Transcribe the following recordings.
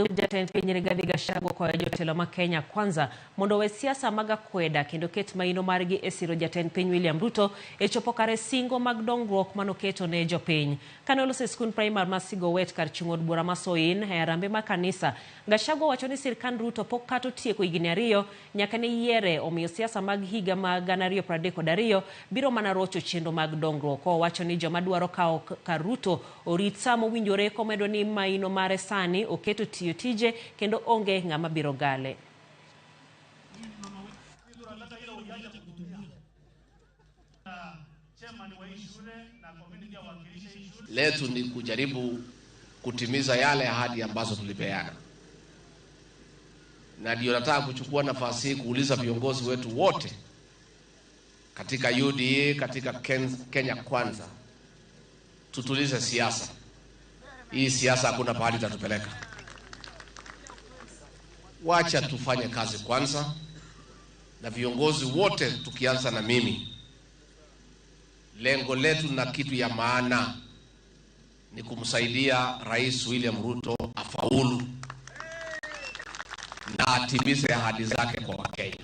Jatend piny Rigathi Gachagua okwayo jotelo ma Kenya Kwanza mondo owe siasa mag akweda kendo ket maino margi e siro jatend piny William Ruto e chopo kare singo mag dongruok manoketo ne jopiny. Kane oloso e skund primar ma Sigowet kar chung' od bura ma Soin e Harambee ma kanisa, Gachagua owacho ni sirkand Ruto pok kata otieko higni ariyo nyaka ne yiere, omiyo siasa mag higa ma 2032 biro mana rocho chenro mag dongruok. Owacho ni joma dwaro kawo kar Ruto orit sa mowinjore komedo ni maino mare sani oketo tiyo tije kendo onge ng'ama biro gale. Letu ni kujaribu kutimiza yale ahadi ambazo tulipeana, na ndio nataka kuchukua nafasi hii kuuliza viongozi wetu wote katika UDA, katika Kenya Kwanza, tutulize siasa hii. Siasa hakuna pahali itatupeleka. Wacha tufanye kazi kwanza, na viongozi wote tukianza na mimi, lengo letu na kitu ya maana ni kumsaidia Rais William Ruto afaulu na atimize ahadi zake kwa Wakenya.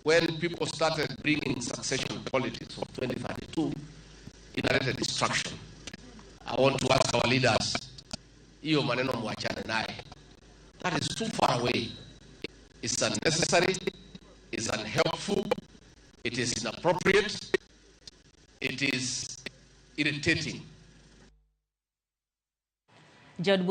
When people started bringing succession politics of 2032, inaleta destruction. I want to ask our leaders, hiyo maneno mwachane naye. That is too far away. It's unnecessary, it's unhelpful, it is inappropriate, it is irritating. Jaod